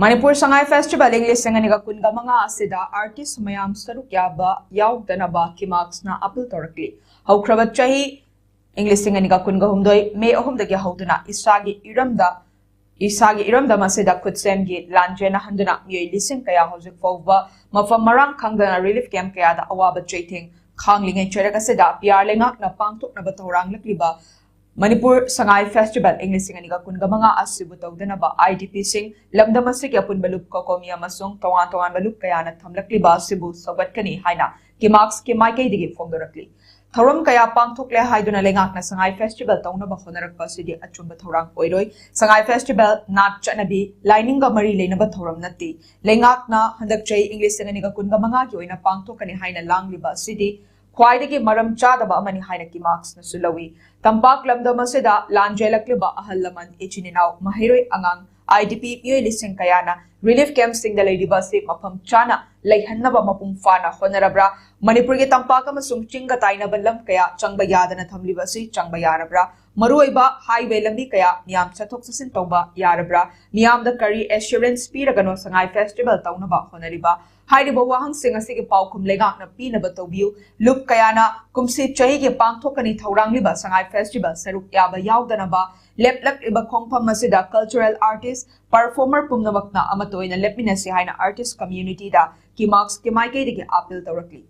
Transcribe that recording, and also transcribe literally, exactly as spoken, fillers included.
Manipur Sangai festival ꯏꯪ ꯂꯤꯁꯤꯡ ꯑꯅꯤꯒ ꯀꯨꯟꯒ ꯃꯉꯥ ꯑꯁꯤꯗ ꯑꯥꯔꯇꯤꯁ ꯃꯌꯥꯝ ꯁꯔꯨꯛ ꯌꯥꯕ ꯌꯥꯎꯗꯅꯕ ꯀꯤꯃꯥꯛꯁꯅ ꯑꯄꯤꯜ ꯇꯧꯔꯛꯂꯤ꯫ ꯍꯧꯈ꯭ꯔꯕ ꯆꯍꯤ ꯏꯪ ꯂꯤꯁꯤꯡ ꯑꯅꯤꯒ ꯀꯨꯟꯒ ꯍꯨꯝꯗꯣꯏ ꯃꯦ ꯑꯍꯨꯝꯗꯒꯤ ꯍꯧꯗꯨꯅ ꯏꯁꯥꯒꯤ ꯏꯔꯝꯗ ꯏꯁꯥꯒꯤ ꯏꯔꯝꯗꯝ ꯑꯁꯤꯗ ꯈꯨꯠꯁꯦꯝꯒꯤ ꯂꯥꯟ ꯆꯦꯟꯅꯍꯟꯗꯨꯅ ꯃꯤꯑꯣꯏ ꯂꯤꯁꯤꯡ ꯀꯌꯥ ꯍꯧꯖꯤꯛ ꯐꯥꯎꯕ ꯃꯐꯝ ꯃꯔꯥꯡ ꯈꯪꯗꯅ ꯔꯤꯂꯤꯐ ꯀꯦꯝꯞ ꯀꯌꯥꯗ ꯑꯋꯥꯕ ꯆꯩꯊꯦꯡ ꯈꯥꯡꯂꯤꯉꯩ ꯆꯩꯔꯛ ꯑꯁꯤꯗ ꯄꯤ ꯑꯥꯔ ꯂꯩꯉꯥꯛꯅ ꯄꯥꯡꯊꯣꯛꯅꯕ ꯊꯧꯔꯥꯡꯂꯛꯂꯤꯕ ꯃꯅꯤꯄꯨꯔ ꯁꯉꯥꯏ ꯐꯦꯁꯇꯤꯚꯦꯜ ꯏꯪ ꯂꯤꯁꯤꯡ ꯑꯅꯤꯒ ꯀꯨꯟꯒ ꯃꯉꯥ ꯑꯁꯤꯕꯨ ꯇꯧꯗꯅꯕ ꯑꯥꯏ ꯗꯤ ꯄꯤꯁꯤꯡ ꯂꯝꯗꯝ ꯑꯁꯤꯒꯤ ꯑꯄꯨꯟꯕ ꯂꯨꯞ ꯀꯣꯀꯣꯃꯤ ꯑꯃꯁꯨꯡ ꯇꯣꯉꯥꯟ ꯇꯣꯉꯥꯟꯕ ꯂꯨꯞ ꯀꯌꯥꯅ ꯊꯝꯂꯛꯂꯤꯕ ꯑꯁꯤꯕꯨ ꯁꯧꯒꯠꯀꯅꯤ ꯍꯥꯏꯅ ꯀꯤꯃꯥꯛꯁꯀꯤ ꯃꯥꯏꯀꯩꯗꯒꯤ ꯐꯣꯡꯗꯣꯔꯛꯂꯤ꯫ ꯊꯧꯔꯝ ꯀꯌꯥ ꯄꯥꯡꯊꯣꯛꯂꯦ ꯍꯥꯏꯗꯨꯅ ꯂꯩꯉꯥꯛꯅ ꯁꯉꯥꯏ ꯐꯦꯁꯇꯤꯚꯦꯜ ꯇꯧꯅꯕ ꯍꯣꯠꯅꯔꯛꯄ ꯑꯁꯤꯗꯤ ꯑꯆꯨꯝꯕ ꯊꯧꯔꯥꯡ ꯑꯣꯏꯔꯣꯏ꯫ ꯁꯉꯥꯏ ꯐꯦꯁꯇꯤꯚꯦꯜ ꯅꯥꯠ ꯆꯠꯅꯕꯤ ꯂꯥꯏꯅꯤꯡꯒ ꯃꯔꯤ ꯂꯩꯅꯕ ꯊꯧꯔꯝ ꯅꯠꯇꯦ꯫ ꯂꯩꯉꯥꯛꯅ ꯍꯟꯗꯛ ꯆꯍꯤ ꯏꯪ ꯂꯤꯁꯤꯡ ꯑꯅꯤꯒ ꯀꯨꯟꯒ ꯃꯉꯥꯒꯤ ꯑꯣꯏꯅ ꯄꯥꯡꯊꯣꯛꯀꯅꯤ ꯍꯥꯏꯅ ꯂꯥꯡꯂꯤꯕ ꯑꯁꯤꯗꯤ ꯈ꯭ꯋꯥꯏꯗꯒꯤ ꯃꯔꯝ ꯆꯥꯗꯕ ꯑꯃꯅꯤ ꯍꯥꯏꯅ ꯀꯤꯃꯥꯛꯁꯅꯁꯨ ꯂꯧꯏ꯫ ꯇꯝꯄꯥꯛ ꯂꯝꯗꯝ ꯑꯁꯤꯗ ꯂꯥꯟ ꯆꯦꯜꯂꯛꯂꯤꯕ ꯑꯍꯜ ꯂꯃꯟ, ꯏꯆꯤꯟ ꯏꯅꯥꯎ, ꯃꯍꯩꯔꯣꯏ, ꯑꯉꯥꯡ, ꯑꯥꯏ ꯗꯤ ꯄꯤ ꯃꯤꯑꯣꯏ ꯂꯤꯁꯤꯡ ꯀꯌꯥꯅ ꯔꯤꯂꯤꯐ ꯀꯦꯝꯞꯁꯤꯡꯗ ꯂꯩꯔꯤꯕ ꯑꯁꯤ ꯃꯐꯝ ꯆꯥꯅ ꯂꯩꯍꯟꯅꯕ ꯃꯄꯨꯡ ꯐꯥꯅ ꯍꯣꯠꯅꯔꯕ꯭ꯔꯥ? ꯃꯅꯤꯄꯨꯔꯒꯤ ꯇꯝꯄꯥꯛ ꯑꯃꯁꯨꯡ ꯆꯤꯡꯒ ꯇꯥꯏꯅꯕ ꯂꯝ ꯀꯌꯥ ꯆꯪꯕ ꯌꯥꯗꯅ ꯊꯝꯂꯤꯕ ꯑꯁꯤ ꯆꯪꯕ ꯌꯥꯔꯕ꯭ꯔꯥ? ꯃꯔꯨꯑꯣꯏꯕ ꯍꯥꯏꯋꯦ ꯂꯝꯕꯤ ꯀꯌꯥ ꯃꯤꯌꯥꯝ ꯆꯠꯊꯣꯛ ꯆꯠꯁꯤꯟ ꯇꯧꯕ ꯌꯥꯔꯕ꯭ꯔꯥ? ꯃꯤꯌꯥꯝꯗ ꯀꯔꯤ ꯑꯦꯁꯨꯔꯦꯟꯁ ꯄꯤꯔꯒꯅꯣ ꯁꯉꯥꯏ ꯐꯦꯁꯇꯤꯚꯦꯜ ꯇꯧꯅꯕ ꯍꯣꯠꯅꯔꯤꯕ? ꯍꯥꯏꯔꯤꯕ ꯋꯥꯍꯪꯁꯤꯡ ꯑꯁꯤꯒꯤ ꯄꯥꯎꯈꯨꯝ ꯂꯩꯉꯥꯛꯅ ꯄꯤꯅꯕ ꯇꯧꯕꯤꯌꯨ꯫ ꯂꯨꯞ ꯀꯌꯥꯅ ꯀꯨꯝꯁꯤ ꯆꯍꯤꯒꯤ ꯄꯥꯡꯊꯣꯛꯀꯅꯤ ꯊꯧꯔꯥꯡꯂꯤꯕ ꯁꯉꯥꯏ ꯐꯦꯁꯇꯤꯚꯦꯜ ꯁꯔꯨꯛ ꯌꯥꯕ ꯌꯥꯎꯗꯅꯕ ꯂꯦꯞꯂꯛꯂꯤꯕ ꯈꯣꯡꯐꯝ ꯑꯁꯤꯗ ꯀꯜꯆꯔꯦꯜ ꯑꯥꯔꯇꯤꯁ, ꯄꯔꯐꯣꯔꯃꯔ ꯄꯨꯝꯅꯃꯛꯅ ꯑꯃꯠꯇ ꯑꯣꯏꯅ ꯂꯦꯞꯃꯤꯟꯅꯁꯤ ꯍꯥꯏꯅ ꯑꯥꯔꯇꯤꯁ ꯀꯝꯃ꯭ꯌꯨꯅꯤꯇꯤꯗ ꯀꯤꯃꯥꯛꯁꯀꯤ ꯃꯥꯏꯀꯩꯗꯒꯤ ꯑꯥꯄꯤꯜ ꯇꯧꯔꯛꯂꯤ꯫